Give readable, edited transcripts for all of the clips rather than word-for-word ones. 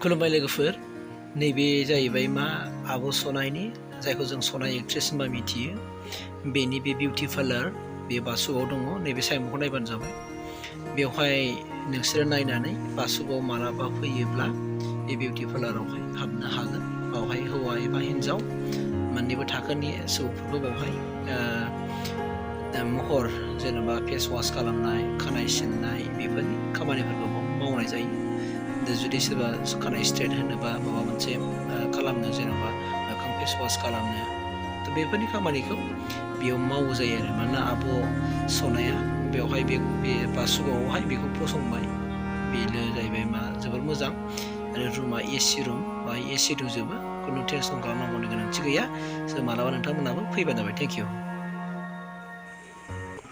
खुलुमबाय लोगोफोर नैबे जाहैबाय मा आब' सनाइनि जायखौ जों सनाइ एक्ट्रेस होनबा मिथियो बेनि बे बिउटि पार्लार बे बासुगाव दङ नैबे साइमखौ नायबानो जाबाय बेवहाय नोंसोरो नायनानै बासुगाव मालाबा फैयोब्ला बे बिउटि पार्लारावहाय हाबनो हागोन बावहाय हौवा एबा हिन्जाव मोननैबो थाखोनि सुबुंफोरखौ बावहाय महर जेनेबा फेस वास खालामनाय खानाय सिननाय बेफोरनि खामानिफोरखौ मावनाय जायो जुदि सोरबा खानाय स्ट्रेट होनोबा माबा मोनसे खालामनो जेनेबा मोखां फेस वास खालामनो थ' बेफोरनि खामानिखौ बेयाव मावो जायो आरो मानोना आब' सनाया बेवहाय बे बासुगावआवहाय बेखौ फसंबाय बेनो जाहैबाय मा जोबोर मोजां आरो रुमा एसि रुम बा एसि दंजोबो खुनु टेनसन खालामनांगौनि गोनांथि गैया जों मालाबा नोंथांमोनाबो फैबानो जाबाय थेंक इउ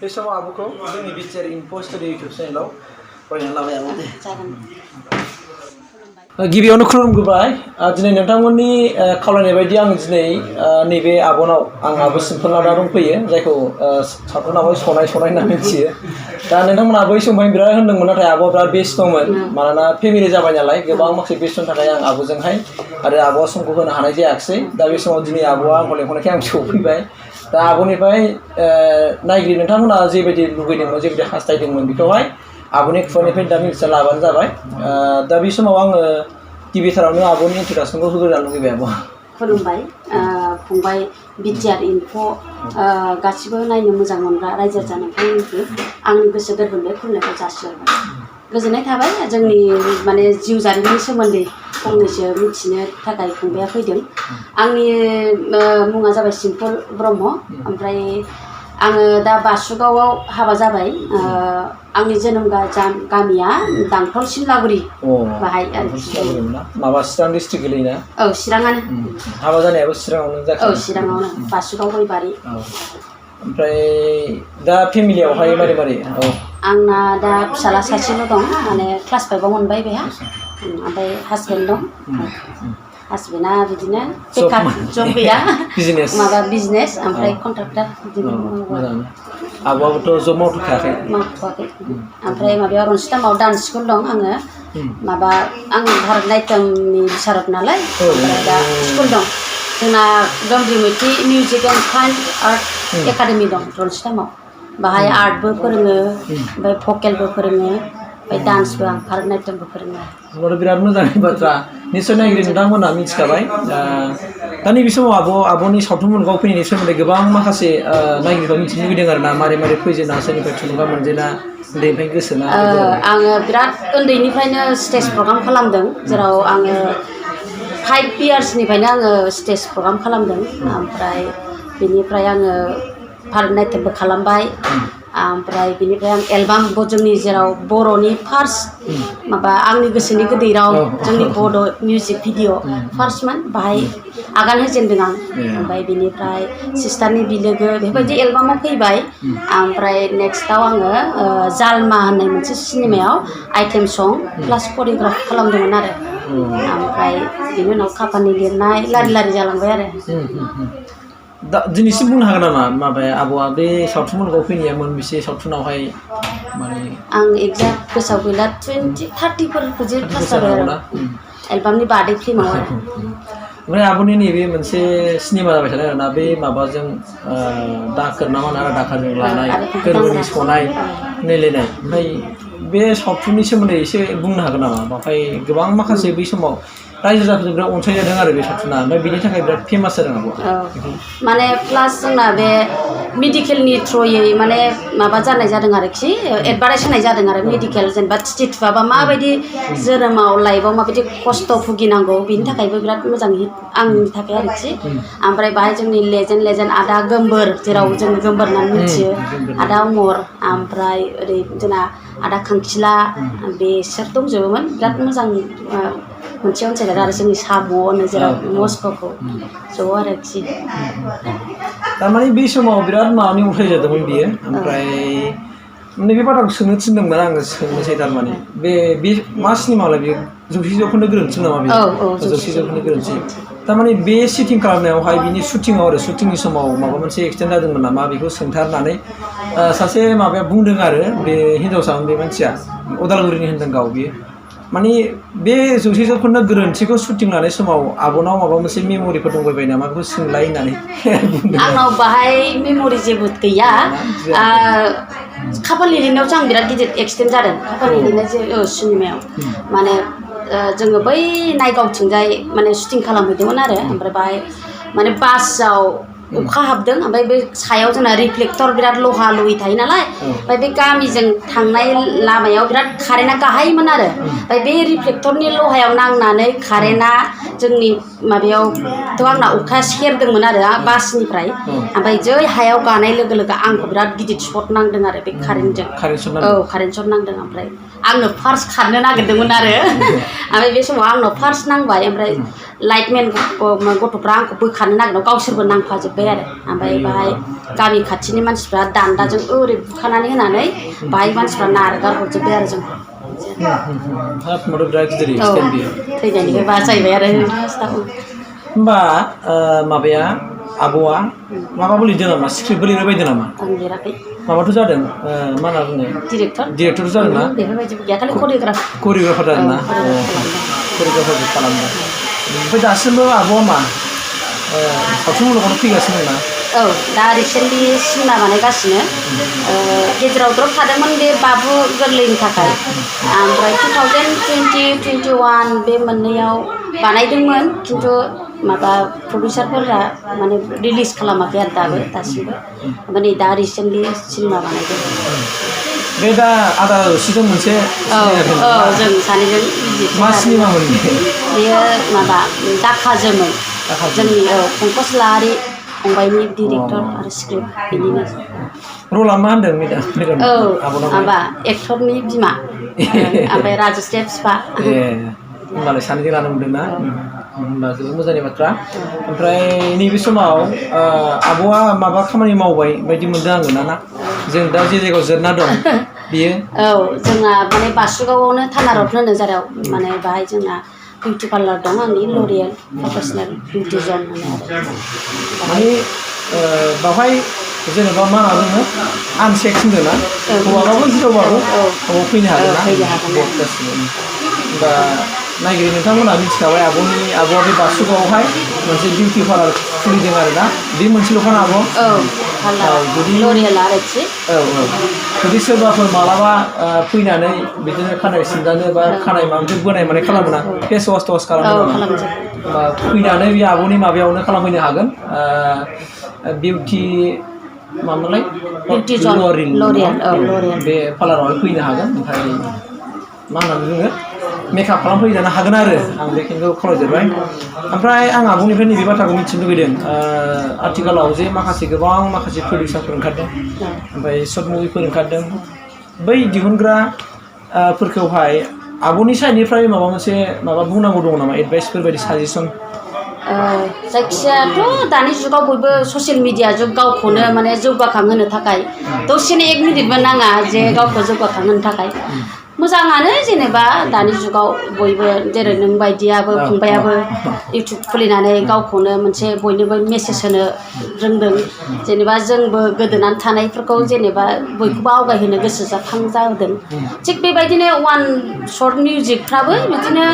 बे समाव आब'खौ जोंनि बिटिआर इनफो स्टुडिअ इउटुब चेनेलाव फरायनानै लाबाय आब' दे गिबियावनो खुलुमग्रोबाय दिनै नोंथांमोननि खावलायनाय बायदि आं दिनै नैबे आब'नाव आं आब' सिम्पोल लाना दंफैयो जायखौ साफ्रोमनाबो सनाय होनना मिथियो दा नोंथांमोना बै समावहाय बिराद होनदोंमोन नाथाय आब'आ बिराद बेस्थ'मोन मानोना फेमिलि जाबाय नालाय गोबां माखासे बेस्थ'नि थाखाय आं आब'जोंहाय आरो आब'आ समखौ होनो हानाय जायाखिसै दा बे समाव दिनै आब'आ आंखौ लेंहरनायखाय आं सौफैबाय दा आब'निफ्राय नायगिरि नोंथांमोना जेबायदि लुबैदोंमोन जेबायदि हास्थायदोंमोन बेखौहाय आब'नि खुगानिफ्राय दा मिथिना लाबानो जाबाय दा बे समाव आङो गिबिथारावनो आब'नि इन्ट्रडाक्सनखौ होग्रोनो लुबैबाय आब' खुलुमबाय फंबाय बिटिआर इनफो गासिबो नायनो मोजां मोनग्रा रायजो जानायखौ आंनि गोसो गोरबोनिफ्राय खुलुमनायखौ जासिहरबाय गोजोननाय थाबाय जोंनि माने जिउ जारिमिननि सोमोन्दै फंनैसो मिथिनो थाखाय फंबाया फैदों आंनि मुङा जाबाय सिम्पोल ब्रह्म ओमफ्राय आङो दा बासुगावआव हाबा जाबाय आंनि जोनोम गामिया दांथल सिमलागुरि बाहाय माबा चिरां डिस्ट्रिक्ट गोलैयोना औ चिराङानो हाबा जानायाबो चिराङावनो जाखायो औ चिराङावनो बासुगाव गयबारि ओमफ्राय दा फेमिलियावहाय मारै औ आंना दा फिसाला सासेल' दं माने क्लास 5आव मोनबाय बेहा ओमफ्राय हासबेन्ड दं हासबेन्डआ बिदिनो बेकार जब गैया माबा बिजनेस ओमफ्राय कन्ट्राक्टर बिदिनो आब'आबोथ' जब मावथ'खायाखै ओमफ्राय माबायाव रनजितामाव डान्स स्कुल दं आङो माबा आं भारत नाट्यमनि बिसारक नालाय ओमफ्राय दा स्कुल दं जोंना Gambhir Maithi music and fine art academy दं रनजितामाव बाहाय आर्टबो फोरोङो ओमफ्राय भकेलबो फोरोङो ओमफ्राय डान्सबो आं भारत नाट्यमबो फोरोङो होनबाथ' बिराद मोजांनि बाथ्रा निस्सय नायगिरि नोंथांमोना मिथिखाबाय दा नैबे समाव आब'नि सावथुन मुलुगाव फैनायनि सोमोन्दै गोबां माखासे नायगिरिफ्रा मिथिनो लुबैदों आरो ना मारै फैजेना सोरनिफ्राय थुलुंगा मोनजेना उन्दैनिफ्राय गोसोना आङो बिराद उन्दैनिफ्रायनो स्टेज प्रग्राम खालामदों जेराव आङो 5 इयार्सनिफ्रायनो आङो स्टेज प्रग्राम खालामदों ओमफ्राय बेनिफ्राय आङो भारत नाट्यमबो खालामबाय ओमफ्राय बेनिफ्राय आं एलबाम जोंनि जेराव बर'नि फार्स्ट माबा आंनि गोसोनि गोदै राव जोंनि बड' मिउजिक भिडिअ फार्स्टमोन बाहाय आगान होजेनदों आं ओमफ्राय बेनिफ्राय सिस्टारनि बिलोगो बेफोरबायदि एलबामाव फैबाय ओमफ्राय नेक्स्टआव आङो जालमा होननाय मोनसे सिनेमायाव आइटेम सं प्लास करिय'ग्राफ खालामदोंमोन आरो ओमफ्राय बेनि उनाव खाफानि लिरनाय लारि जालांबाय आरो दा दिनैसिम बुंनो हागोन नामा माबाया आब'आ बे सावथुन मुलुगाव फैनाया मोनबेसे सावथुनावहाय माने आं एक्जाक्ट गोसोआव गैला 20-30फोरखौ जे पास जाबाय आरो एलबामनि बादै फिल्माव आरो ओमफ्राय आब'नि नैबे मोनसे सिनेमा जाबाय थादों आरोना बे माबाजों दाखोर ना मा होनो दाखारजों लानाय गोरबोनि सनाय नायलायनाय ओमफ्राय बे सावथुननि सोमोन्दै एसे बुंनो हागोन नामा ओमफ्राय गोबां माखासे बै समाव रायजो राजाफोरजों बिराद अनसायजादों आरो बे सावथुना ओमफ्राय बेनि थाखाय बिराद फेमास जादों आब'आ माने प्लास जोंना बे मेडिकेलनि थ्रुयै माने माबा जानाय जादों आरोखि एडभार्टाइज होनाय जादों आरो मेडिकेल जेनेबा थिथि थुवाबा माबायदि जोनोमाव लाइफआव माबायदि खस्थ' भुगिनांगौ बेनि थाखायबो बिराद मोजां हिट आंनि थाखाय आरोखि ओमफ्राय बाहाय जोंनि लेजेन्ड आदा गोमबोर जेराव जों गोमबोर होननानै मिथियो आदा अमर ओमफ्राय ओरै जोंना आदा खांखिला बेसोर दंजोबोमोन बिराद मोजां मोनसे अनसायग्रा आरो जोंनि साब'नो जेराव मस्क'खौ ज' आरोखि थारमाने बे समाव बिराद माबानि उफ्राय जादोंमोन बियो ओमफ्राय नैबे बाथ्राखौ सोंनो थिनदोंमोन आङो सोंनोसै थारमाने बे मा सिनेमालाय बे 100 जौखोन्दो गोरोन्थि नामा बे 100 जौखोन्दो गोरोन्थि थारमाने बे सिटिं खालामनायावहाय बिनि शुटिंआव आरो शुटिंनि समाव माबा मोनसे एक्सिडेन्ट जादोंमोन नामा बेखौ सोंथारनानै सासे माबाया बुंदों आरो बे हिन्जावसामोन बे मानसिया उदालगुरिनि होनदों गाव बियो माने बे 100 जौखोन्दो गोरोन्थिखौ शुटिं लानाय समाव आब'नाव माबा मोनसे मेम'रिफोर दंबाय नामा बेखौ सोंलाय होननानै आंनाव बाहाय मेम'रि जेबो गैया खाफाल लिरनायावसो आं बिराद गिदिर एक्सिडेन्ट जादों खाफाल लिरनाय सिनेमायाव माने जोङो बै नायगावथिंजाय माने शुटिं खालामहैदोंमोन आरो ओमफ्राय बाहाय माने बासआव अखा हाबदों ओमफ्राय बे सायाव जोंना रिफ्लेक्टर बिराद लहा लहि थायो नालाय ओमफ्राय बे गामिजों थांनाय लामायाव बिराद कारेन्टआ गाहायमोन आरो ओमफ्राय बे रिफ्लेक्टरनि लहायाव नांनानै कारेन्टआ जोंनि माबायावथ' आंना अखाया सेरदोंमोन आरो बासनिफ्राय ओमफ्राय जै हायाव गानाय लोगो लोगो आंखौ बिराद गिदिर सर्ट नांदों आरो बे कारेन्टजों कारेन्ट सर्ट नांदों ओमफ्राय आंनो फार्स्ट खारनो नागिरदोंमोन आरो ओमफ्राय बे समाव आंनाव फार्स्ट नांबाय ओमफ्राय लाइटमेन गथ'फ्रा आंखौ बोखारनो नागिरदों गावसोरबो नांफाजोब्बाय आरो ओमफ्राय बाहाय गामि खाथिनि मानसिफ्रा दान्दाजों ओरै बुखानानै होनानै बाहाय मानसिफ्रा नारगार हरजोब्बाय आरो जोंखौ थैनायनिफ्राय बासायबाय आरो होमबा माबाया आब'आ माबाबो लिरदों नामा स्क्रिप्टबो लिरबाय बायदों नामा आं लिराखै माबाथ' जादों मा होनना बुङो डिरेक्टर जादों ना बेफोरबायदिबो गैया खालि करिय'ग्राफार जादों ना करिय'ग्राफारबो खालामदों ओमफ्राय दासिमबो आब'आ मा सावथुन मुलुगावनो फैगासिनो दंना औ दा रिसेन्टलि सिनेमा बानायगासिनो गेजेराव द्रप थादोंमोन बे बाबु गोरलैनि थाखाय ओमफ्राय 2020-21 बे मोननैयाव बानायदोंमोन खिन्थु माबा प्रडिउसारफोरा माने रिलिज खालामाखै आरो दासिमबो ओमफ्राय नै दा रिसेन्टलि सिनेमा बानायदों बे दा आदा रोसिजों मोनसे जों सानैजों मा सिनेमामोन बेयो माबा दाखा जोमै जोंनि पंकज लाहारि फंबायनि डिरेक्टर आरो स्क्रिप्ट बेनिनो रला मा होनदों मेडाम माबा एक्टरनि बिमा ओमफ्राय राजस्रिया बिफा होमबालाय सानैजों लानो मोनदों ना होमबा जोबोद मोजांनि बाथ्रा ओमफ्राय नैबे समाव आब'आ माबा खामानि मावबाय बायदि मोनदों आङो ना जों दा जे जायगायाव जिरायना दं बियो जोंना माने बासुगावआवनो थाना रड होनो जाराव माने बाहाय जोंना बिउटि पार्लार दं आंनि लरियेल प्रफेसनेल बिउटि जन होनो आरो माने बावहाय जेनेबा मा होनना बुङो आनसेक्स होनदों ना हौवाबाबो हिनजावबाबो फैनो हागोन ना गासिबो होमबा नायगिरि नोंथांमोनहा मिथिखाबाय आब'आ बे बासुगावआवहाय मोनसे बिउटि पार्लार खुलिदों आरो ना बे मोनसेल'खा आब' जुदि जुदि सोरबाफोर मालाबा फैनानै बिदिनो खानाय सिनजानो बा खानाय माबा बोनाय माने खालामो ना फेस वास टवास खालामो होमबा फैनानै बे आब'नि माबायावनो खालामफैनो हागोन बिउटि मामोनलाय लरियेल बे पार्लारावहाय फैनो हागोन ओमफ्राय मा होननानै बुङो मेकआप खालामफैजानो हागोन आरो आं बेखिनिखौ खावलायजोबबाय ओमफ्राय आं आब'निफ्राय नैबे बाथ्राखौ मिथिनो लुगैदों आथिखालाव जे गोबां माखासे प्रडिउसारफोर ओंखारदों ओमफ्राय सर्ट मुभिफोर ओंखारदों बै दिहुनग्राफोरखौहाय आब'नि साइडनिफ्राय माबा मोनसे बुंनांगौ दङ नामा एडभाइसफोर बायदि साजेसन जायखिजायाथ' दानि जुगाव बयबो ससियेल मिडिया जुग गावखौनो माने जौगाखांहोनो थाखाय दसेनो 1 मिनिटबो नाङा जे गावखौ जौगाखांहोनो थाखाय मोजाङानो जेनेबा दानि जुगाव बयबो जेरै नों बायदियाबो फंबायाबो इउटुब खुलिनानै गावखौनो मोनसे बयनोबो मेसेज होनो रोंदों जेनेबा जोंबो गोदोनानै थानायफोरखौ जेनेबा बयखौबो आवगायहोनो गोसो जादों थिग बेबायदिनो वान सर्ट मिउजिकफ्राबो बिदिनो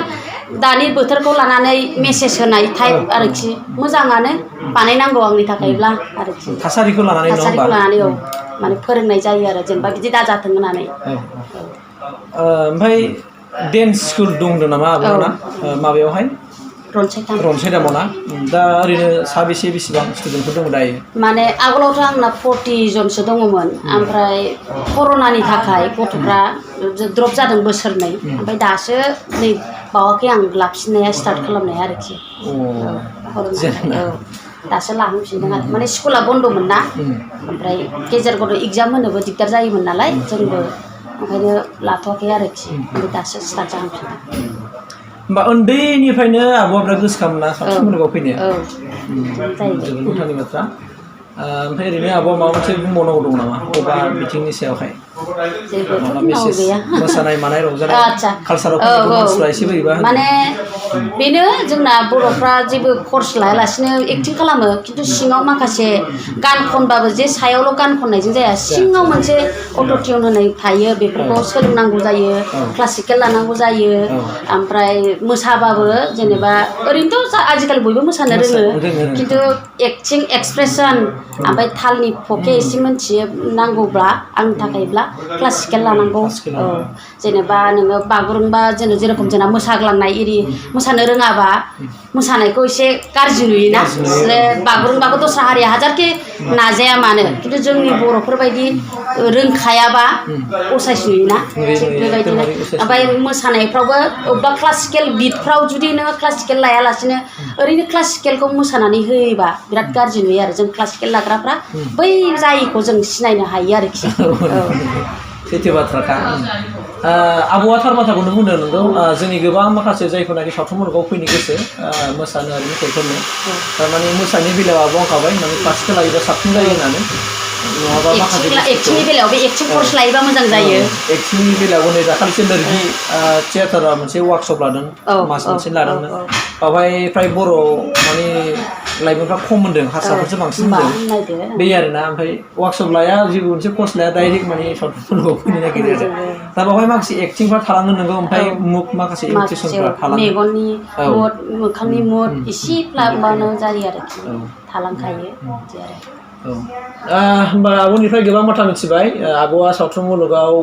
दानि बोथोरखौ लानानै मेसेज होनाय टाइप आरोखि मोजाङानो बानायनांगौ आंनि थाखायब्ला आरोखि थासारिखौ लानानै माने फोरोंनाय जायो आरो जेनेबा बिदि दाजाथों होननानै ओमफ्राय डेन्स स्कुल दंदों नामा आब'ना माबायावहाय रनसाइदामाव ना दा ओरैनो साबेसे बेसेबां स्टुडेन्टफोर दङ दायो माने आगोलावथ' आंना 40 जनसो दङमोन ओमफ्राय कर'नानि थाखाय गथ'फ्रा द्रप जादों बोसोरनै ओमफ्राय दासो नै बावाखै आं लाफिननाया स्टार्ट खालामनाया आरोखि दासो लाफिनदों आरो माने स्कुला बन्द'मोन ना ओमफ्राय गेजेर गथ' एग्जाम होनोबो दिगदार जायोमोन नालाय जोंबो ओंखायनो लाथ'वाखै आरोखि ओमफ्राय दासो स्टार्ट जाहांफिनदों होमबा उन्दैनिफ्रायनो आब'आ बिराद गोसोखामोन ना सावथुन मुलुगाव फैनो जोबोद मोजांनि बाथ्रा ओमफ्राय ओरैनो आब'आ माबा मोनसे बुंबावनांगौ दं नामा बबेबा बिथिंनि सायावहाय जेबोथ' बुंनांगौ गैया मोसानाय मानाय रंजानाय आदसा कालसाराव मानसिफ्रा एसे बोरैबा माने बेनो जोंना बर'फ्रा जेबो कर्स लायालासिनो एक्टिं खालामो खिन्थु सिङाव माखासे गान खनबाबो जे सायावल' गान खननायजों जाया सिङाव मोनसे अट'टिउन होनाय थायो बेफोरखौ सोलोंनांगौ जायो क्लासिकेल लानांगौ जायो ओमफ्राय मोसाबाबो जेनेबा ओरैनोथ' आजिखालि बयबो मोसानो रोङो खिन्थु एक्टिं एक्सप्रेसन ओमफ्राय तालनि फके एसे मिन्थियो नांगौब्ला आंनि थाखायब्ला क्लासिकेल लानांगौ जेनेबा नोङो बागुरुम्बा जेरेखम जोंना मोसाग्लांनाय एरि मोसानो रोङाबा मोसानायखौ एसे गाज्रि नुयोना बागुरुम्बाखौ दस्रा हारिया हाजारखि नाजाया मानो खिन्थु जोंनि बर'फोरबायदि रोंखायाबा असाइस नुयोना थिग बेबायदिनो ओमफ्राय मोसानायफ्रावबो अबेबा क्लासिकेल बिटफ्राव जुदि नोङो क्लासिकेल लायालासिनो ओरैनो क्लासिकेलखौ मोसानानै होयोबा बिराद गाज्रि नुयो आरो जों क्लासिकेल लाग्राफ्रा बै जायिखौ जों सिनायनो हायो आरोखि सैथो बाथ्राखा आब'आ थार बाथ्राखौनो बुंदों नंगौ जोंनि गोबां माखासे जायफोरनाखि सावथुन मुलुगाव फैनो गोसो मोसानो आरो मेथाइफोरनो थारमाने मोसानायनि बेलायाव आब'आ बुंखाबाय माने क्लासिकेल लायोबा साबसिन जायो होननानै नङाबा माखासे एक्टिंनि बेलायाव बे एक्टिं कर्स लायोबा मोजां जायो एक्टिंनि बेलायाव नै दाखालिसो लोरगि थियेटारा मोनसे वार्कशप लादों मास मोनसे लादोंमोन बावहाय फ्राय बर' माने लाइमोनफ्रा खम मोनदों हारसाफोरसो बांसिन मोनदों बे आरोना ओमफ्राय वार्कशप लाया जेबो मोनसे कर्स लाया डाइरेक्ट माने सावथुन मुलुगाव फैनो नागिरो आरो दा बावहाय माखासे एक्टिंफ्रा थालांनो नंगौ ओमफ्राय माखासे इमिटेसनफ्रा थालाङो मेगननि मुद मोखांनि मुद एसे माबानो जायो आरोखि थालांखायो बिदि आरो होमबा आब'निफ्राय गोबां बाथ्रा मिथिबाय आब'आ सावथुन मुलुगाव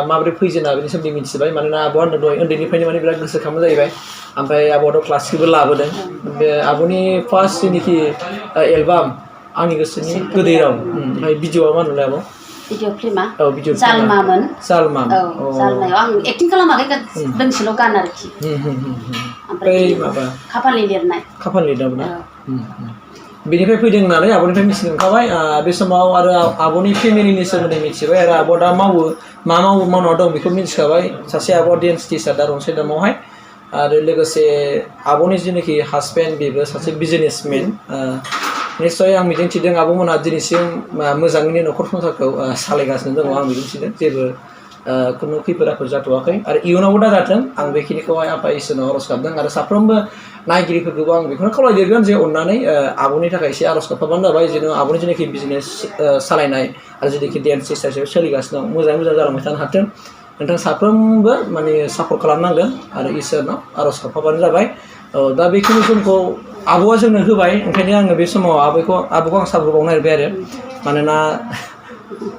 माबोरै फैजेना बेनि सोमोन्दै मिथिबाय मानोना आब'आ होनदों उन्दैनिफ्रायनो माने बिराद गोसोखांनाय जाहैबाय ओमफ्राय आब'आथ' क्लासिकेलबो लाबोदों बे आब'नि फार्स्ट जेनोखि एलबाम आंनि गोसोनि गोदै राव ओमफ्राय भिडिअआ मा होनोमोनलाय आब' भिडिअ फिल्मा औ भिडिअ जालमामोन जालमायाव आं एक्टिं खालामाखै दोंसेल' गान आरोखि ओमफ्राय माबा खाफालनि लिरनाय बेनिफ्राय फैदों होननानै आब'निफ्राय मिथिनो मोनखाबाय बे समाव आरो आब'नि फेमिलिनि सोमोन्दै मिथिबाय आरो आब'आ दा मावना दं बेखौ मिथिखाबाय सासे आब'आ डेन्स टिचार दा रनसाय दामावहाय आरो लोगोसे आब'नि जेनाखि हासबेन्ड बेबो सासे बिजनेसमेन निस्सय आं मिजिंथिदों आब'मोनहा दिनैसिम मोजाङैनो न'खर संसारखौ सालायगासिनो दङ आं मिजिंथिदों जेबो खुनु खैफोद आफोद जाथ'वाखै आरो इयुनावबो दा जाथों आं बेखिनिखौहाय आफा इसोरनाव आर'ज गाबदों आरो साफ्रोमबो नायगिरिफोरखौबो आं बेखौनो खावलायदेरगोन जे अननानै आब'नि थाखाय एसे आर'ज गाबफाबानो जाबाय जेन' आब'नि जेनाखि बिजनेस सालायनाय आरो जेनाखि डेन्स टिचारशिप सोलिगासिनो दं मोजाङै मोजां जालांबाय थानो हाथों नोंथां साफ्रोमबो माने सापर्ट खालामनांगोन आरो इसोरनाव आर'ज गाबफाबानो जाबाय दा बेखिनि समखौ आब'आ जोंनो होबाय ओंखायनो आङो बे समाव आब'खौ आं साबायखर बावनो नागिरबाय आरो मानोना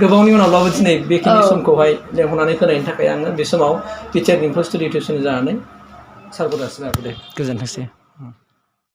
गोबावनि उनावब्लाबो दिनै बेखिनि समखौहाय लेंहरनानै होनायनि थाखाय आङो बे समाव टिचार दिम्पल स्टुडिअ टिउसन जानानै साबायखर जासिगोन आरो दे गोजोनथोंसै